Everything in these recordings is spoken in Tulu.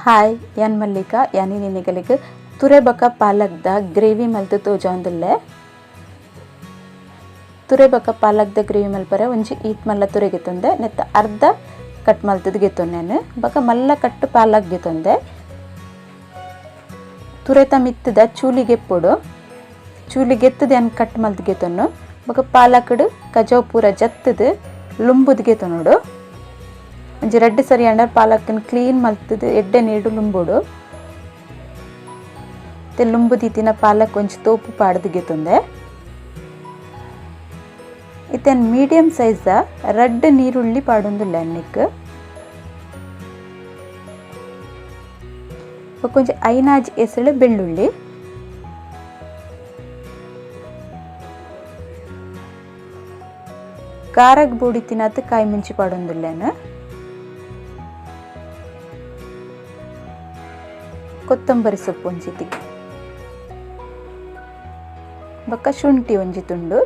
ಹಾಯ್ ಯಾನ್ ಮಲ್ಲಿಕಾ ಯಾನಿ ನಿನಗಲಿಗೆ ತುರೆ ಬಕ ಪಾಲಕ್ದ ಗ್ರೇವಿ ಮಲ್ತು ತೋಜಾಂದುಲ್ಲೆ. ತುರೆ ಬಕ ಪಾಲಕ್ದ ಗ್ರೇವಿ ಮಲ್ಪರೆ ಒಂಜಿ ಈತ್ ಮಲ್ಲ ತುರೆ ಗೆತ್ತೊಂದೆ ನೆತ್ತ ಅರ್ಧ ಕಟ್ ಮಲ್ತದ ಗೆತ್ತೊಂದೆ ಬಕ ಮಲ್ಲ ಕಟ್ಟು ಪಾಲಕ್ ಗೆತ್ತೊಂದೆ. ತುರೆತ ಮಿತ್ತದ ಚೂಲಿಗೆಪ್ಪೊಡು ಚೂಲಿಗೆತ್ತದ ಯಾನ್ ಕಟ್ ಮಲ್ತು ಗೆತ್ತೊನ್ನು ಬಕ ಪಾಲಕಡು ಕಜವು ಪೂರ ಜತ್ತದ ಲುಂಬುದ ಗೆತ್ತೊನೋಡು. ಒಂಜಿ ರಡ್ಡ್ ಸರಿ ಅಂಡ ಪಾಲಕ್ಕನ್ ಕ್ಲೀನ್ ಮಲ್ತದ ಎಡ್ಡೆ ನೀರು ಲುಂಬುಡು. ಮತ್ತೆ ಲುಂಬು ದೀತಿನ ಪಾಲಕ್ ಒಂಜಿ ತೋಪು ಪಾಡ್ದು ಗೆತ್ತೊಂದೆ. ಇತ್ತೆ ಮೀಡಿಯಂ ಸೈಜ್ ರಡ್ಡ್ ನೀರುಳ್ಳಿ ಪಾಡೊಂದುಲ್ಲ ಅನ್ನಿಕ್. ಬೊಕ ಒಂಜಿ ಐನಾಜ್ ಎಸಳು ಬೆಳ್ಳುಳ್ಳಿ. ಖಾರಗ್ ಬೋಡಿ ತಿನ್ನತ್ ಕಾಯಿ ಮುಂಚಿ ಪಾಡೊಂದುಲ್ಲೇನು. ಕೊತ್ತಂಬರಿ ಸೊಪ್ಪು ಒಂಜಿ ತಿಕ್ ಬೊಕ್ಕ ಶುಂಠಿ ಒಂಜಿ ತುಂಡು.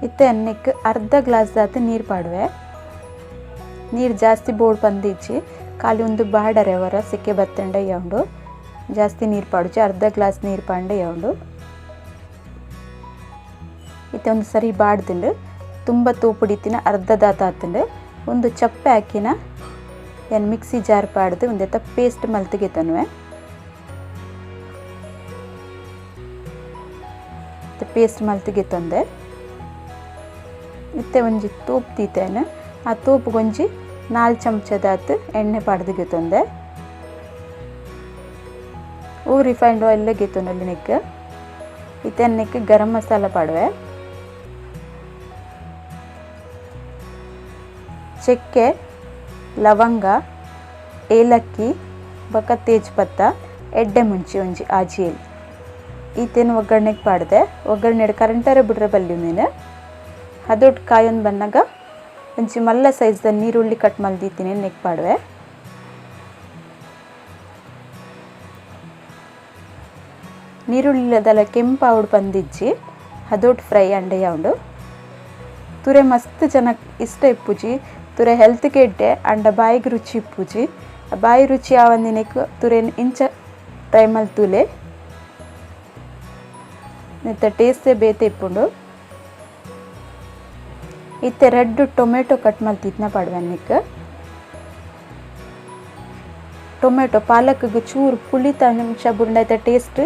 ಇತ್ತೆ ಅನ್ನಕ್ಕೆ ಅರ್ಧ ಗ್ಲಾಸ್ ದಾತ್ ನೀರು ಪಾಡುವೆ. ನೀರು ಜಾಸ್ತಿ ಬೋಡ್ ಬಂದಿಜ್ಜಿ, ಖಾಲಿ ಒಂದು ಬಾಡರೆ ಅವರ ಸಿಕ್ಕೆ ಬತ್ತಂಡ ಯಾവുಂಡು ಜಾಸ್ತಿ ನೀರು ಪಾಡುಚಿ ಅರ್ಧ ಗ್ಲಾಸ್ ನೀರು ಪಾಂಡೆ ಯಾವುಂಡು. ಇತ್ತೆ ಒಂದು ಸರಿ ಬಾಡ್ದುಂಡು ತುಂಬ ತೂಪುಡಿತಿನ ಅರ್ಧ ದಾತ ಆತುಂಡು. ಒಂದು ಚಪ್ಪೆ ಹಾಕಿನ ಏನು ಮಿಕ್ಸಿ ಜಾರ್ ಪಾಡ್ದು ಒಂದೆತ್ತ ಪೇಸ್ಟ್ ಮಲ್ತಿಗೆ ತನ್ನುವೆ. ಪೇಸ್ಟ್ ಮಲ್ತಿಗೆ ತಂದೆ. ಇತ್ತೆ ಒಂಜಿ ತೂಪು ತೀತೇನೆ, ಆ ತೂಪುಗೊಂಜಿ 4 ಚಮಚದಾತು ಎಣ್ಣೆ ಪಾಡ್ದು ತಂದೆ. ಹೂ ರಿಫೈನ್ಡ್ ಆಯಿಲ್ ಗೆತ್ತೊನಲ್ಲಿ ನೆಕ್. ಇತ್ತೆ ನೆಕ್ ಗರಂ ಮಸಾಲ ಪಾಡುವೆ. ಚಕ್ಕೆ, ಲವಂಗ, ಏಲಕ್ಕಿ ಬೊಕ ತೇಜ್ಪತ್ತ, ಎಡ್ಡೆ ಮುಂಚಿ ಒಂಜಿ ಆಜಿಯಲ್ ಈತೇನು ಒಗ್ಗರಣೆಗೆ ಪಾಡಿದೆ. ಒಗ್ಗರಣೆ ಕರೆಂಟರೆ ಬಿಡ್ರೆ ಬಲ್ಲಿ ನೀನು ಅದೊಟ್ಟು ಕಾಯೊಂದು ಬಂದಾಗ ಒಂಜಿ ಮಲ್ಲ ಸೈಜ್ದ ನೀರುಳ್ಳಿ ಕಟ್ ಮಲ್ದಿತ್ತೀನಿ ನೆಕ್ ಪಾಡುವೆ. ನೀರುಳ್ಳಿದಲ್ಲ ಕೆಂಪಾವುಡು ಬಂದಿಜ್ಜಿ ಅದೊಟ್ಟು ಫ್ರೈ ಅಂಡೆಯ ಉಂಡು. ತುರೆ ಮಸ್ತ್ ಜನ ಇಷ್ಟ ಇಪ್ಪುಜಿ, ತುರೆ ಹೆಲ್ತ್ಗೆ ಎಡ್ಡೆ ಅಂಡ ಬಾಯಿಗೆ ರುಚಿ ಇಪ್ಪುಜಿ. ಬಾಯಿ ರುಚಿ ಆವಂದಿನಕ್ಕೆ ತುರೇನು ಇಂಚ ಟ್ರೈ ಮಲ್ತುಲೆ ನೆತ್ತ ಟೇಸ್ಟೇ ಬೇತೆ ಇಪ್ಪುಂಡು. ಇತ್ತೆ ರೆಡ್ ಟೊಮೆಟೊ ಕಟ್ ಮಲ್ತಿತ್ನ ಪಾಡುವನ್ನಿಕ್. ಟೊಮೆಟೊ ಪಾಲಕ್ಗೆ ಚೂರು ಪುಳಿತ ಅಂಶ ಬುಂಡೈತ ಟೇಸ್ಟ್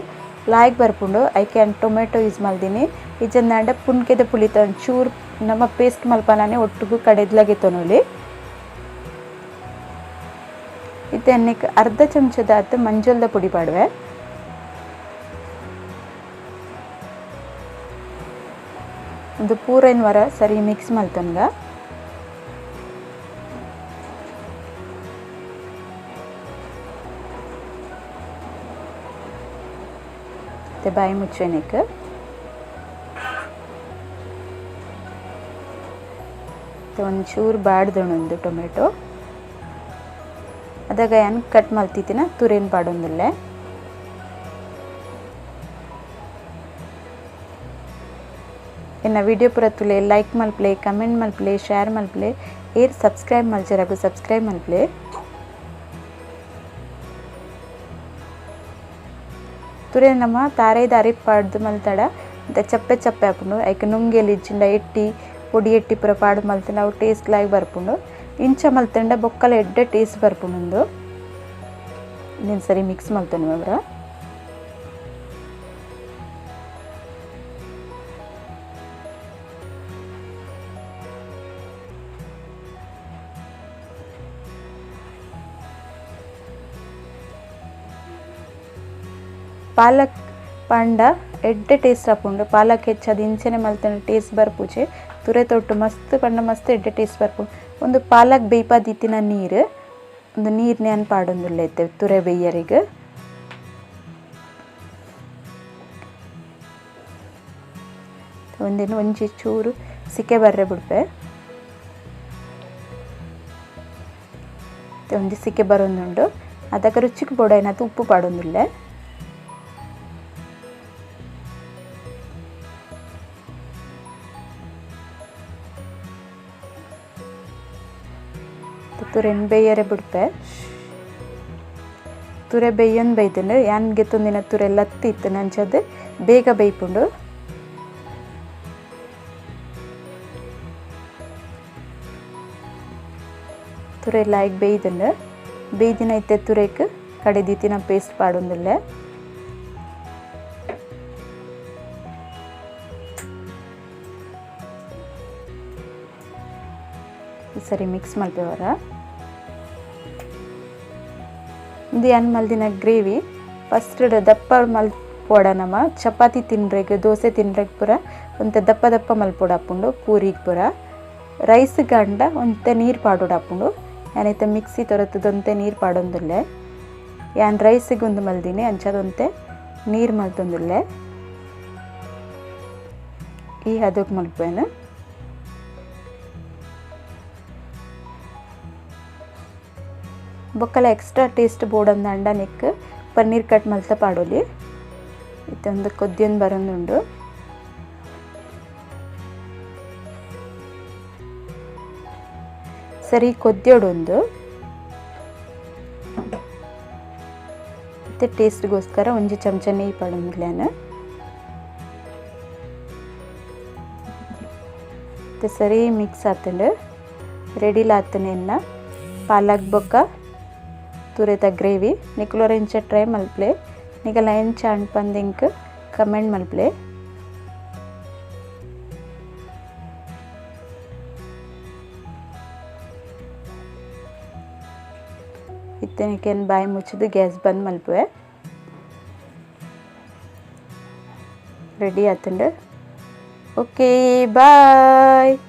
ಲಾಯ್ಕ್ ಬರ್ಪುಂಡು. I can tomato use ಮಲ್ದಿನಿ. ಇಜಂದಾಂಡ ಪುಣ್ಕೆದ ಪುಳಿತ ಚೂರು ನಮ್ಮ ಪೇಸ್ಟ್ ಮಲ್ಪನಾನೆ ಒಟ್ಟಿಗೂ ಕಡೆದ್ಲಾಗೆ ತೊನೊಲಿ. ಇತ್ತೆ ಅನ್ನಿಕ್ ಅರ್ಧ ಚಮಚದ ಮಂಜಲ್ದ ಪುಡಿ ಪಾಡುವೆ. ಒಂದು ಪೂರೈನ್ ವರ ಸರಿ ಮಿಕ್ಸ್ ಮಲ್ತನ್ಗ. ಮತ್ತೆ ಬಾಯಿ ಮುಚ್ಚೆನಿಕ್. ಒಂಚೂರು ಬಾಡ್ದೊಂದು ಟೊಮೆಟೊ ಅದಾಗ ಏನು ಕಟ್ ಮಲ್ತಿತ್ತಿನ ತುರೇನು ಪಾಡೊಂದಿಲ್ಲ. ಎನ್ನ ವಿಡಿಯೋ ಪೂರ ತುಲೆ ಲೈಕ್ ಮಲ್ಪ್ಲೆ, ಕಮೆಂಟ್ ಮಲ್ಪ್ಲೆ, ಶೇರ್ ಮಲ್ಪ್ಲೆ, ಏರ್ ಸಬ್ಸ್ಕ್ರೈಬ್ ಮಲ್ಚರಾಗು ಸಬ್ಸ್ಕ್ರೈಬ್ ಮಲ್ಪ್ಲೆ. ತುರೆ ನಮ್ಮ ತಾರೆ ದಾರಿ ಪಾಡ್ದು ಮಲ್ತಡ ಅಂತ ಚಪ್ಪೆ ಚಪ್ಪೆ ಹಾಕೊಂಡು ಐಕ್ ನುಂಗೆಲಿ ಇಜ್ಜಿಂಡ ಎಟ್ಟಿ ಪೊಡಿ ಎಟ್ಟಿ ಪೂರ ಪಾಡು ಮಲ್ತಂಡ ಅವು ಟೇಸ್ಟ್ ಲಾಗಿ ಬರ್ಪುಂಡು. ಇಂಚ ಮಲ್ತಂಡ ಬೊಕ್ಕಲ ಎಡ್ಡೆ ಟೇಸ್ಟ್ ಬರ್ಪುಂಡು. ನೀನು ಸರಿ ಮಿಕ್ಸ್ ಮಲ್ತನು ಅವರ. ಪಾಲಕ್ ಪಾಂಡ ಎಡ್ಡೆ ಟೇಸ್ಟ್ ಆಪುಂಡು. ಪಾಲಕ್ ಹೆಚ್ಚದು ಇಂಚನೆ ಮಲ್ತಂಡ ಟೇಸ್ಟ್ ಬರ್ಪುಜಿ. ತುರೆ ತೊಟ್ಟು ಮಸ್ತ್ ಪಂಡ ಮಸ್ತ್ ಎಡ್ಡೆ ಟೇಸ್ಟ್ ಬರ್ಪುಂಡು. ಒಂದು ಪಾಲಕ್ ಬೇಯ್ಪಾದಿತ್ತಿನ ನೀರು ಒಂದು ನೀರು ನೇನು ಪಾಡೊಂದುಲ್ಲ ಇತ್ತೆ ತುರೆ ಬೇಯ್ಯರಿಗೆ. ಒಂದಿನ ಒಂಜಿ ಚೂರು ಸಿಕ್ಕೆ ಬರ್ರೆ ಬಿಡ್ಪೆ. ಒಂಜಿ ಸಿಕ್ಕೆ ಬರೋದುಂಡು. ಅದಕ್ಕೆ ರುಚಿಗೆ ಬೋಡ ಏನಾಯ್ತು ಉಪ್ಪು ಪಾಡೊಂದುಲ್ಲೆ. ತುರೆನ್ ಬೇಯರೆ ಬಿಡ್ಪೆ. ತುರೆ ಬೇಯೊಂದು ಬೈತುಂಡು. ಯಾನ್ ಗೆತ್ತೊಂದಿನ ತುರೆ ಲತ್ತಿ ಇತ್ತು ಅಂಚದ್ ಬೇಗ ಬೇಯ್ಪುಂಡು. ತುರೆ ಲಾಯ್ಕ್ ಬೇಯ್ದುಂಡು. ಬೇಯ್ದಿನ ಇತ್ತೆ ತುರೆಕ್ ಕಡೆದಿತ್ತಿನ ಪೇಸ್ಟ್ ಪಾಡೊಂದುಲ್ಲೆ. ಸರಿ ಮಿಕ್ಸ್ ಮಲ್ಪೆವರ. ಇದು ಯಾನ್ ಮಲ್ದಿನ ಗ್ರೇವಿ ಫಸ್ಟ್ ದಪ್ಪ ಮಲ್ಪೋಡ ನಮ ಚಪಾತಿ ತಿನ್ರೆಗ್ ದೋಸೆ ತಿನ್ರೆಗ್ ಪೂರ ಒಂತೆ ದಪ್ಪ ದಪ್ಪ ಮಲ್ಪೊಡಾಪುಂಡು. ಪೂರಿಗೆ ಪೂರ ರೈಸ್ ಗಂಡ ಒಂತೆ ನೀರು ಪಾಡೊಡಾಪುಂಡು. ಯಾನೈತೆ ಮಿಕ್ಸಿ ತೊರತದೊಂತೆ ನೀರು ಪಾಡೊಂದುಲ್ಲೆ. ಯಾನ್ ರೈಸಿಗೆ ಒಂದು ಮಲ್ದಿನಿ ಅಂಚದೊಂತೆ ನೀರು ಮಲ್ತೊಂದುಲ್ಲೆ. ಈ ಹದಕ್ಕೆ ಮಲ್ಪೇನು. ಬೊಕ್ಕಲ ಎಕ್ಸ್ಟ್ರಾ ಟೇಸ್ಟ್ ಬೋಡಂದ ನಿಕ್ ಪನ್ನೀರ್ ಕಟ್ ಮಲ್ತ ಪಾಡೊಲಿ. ಇತ್ತೊಂದು ಕೊದ್ದಿಯೊಂದು ಬರೊಂದುಂಡು. ಸರಿ ಕೊದ್ದಿಯೊಡೊಂದು ಮತ್ತೆ ಟೇಸ್ಟ್ಗೋಸ್ಕರ ಒಂಜಿ ಚಮಚ ನೆಯ್ಯಿ ಪಾಡೊಂದುಲ್ಲೆನ್. ಮತ್ತೆ ಸರಿ ಮಿಕ್ಸ್ ಆತುಂಡು. ರೆಡಿಲ ಆತುಂಡು ಎನ್ನ ಪಾಲಕ್ ಬೊಕ್ಕ ತುರೆತ ಗ್ರೇವಿ. ನಿಕುಲೊರ ಇಂಚ ಟ್ರೈ ಮಲ್ಪಲೆ. ನಿಕಲ ಎಂಚ ಅಂಡ್ ಇಂಕ್ ಕಮೆಂಟ್ ಮಲ್ಪಲೆ. ಇತ್ತನಿಕೇನು ಬಾಯಿ ಮುಚ್ಚಿದ್ದು ಗ್ಯಾಸ್ ಬಂದ್ ಮಲ್ಪುವೆ. ರೆಡಿ ಆತುಂಡು. Okay bye.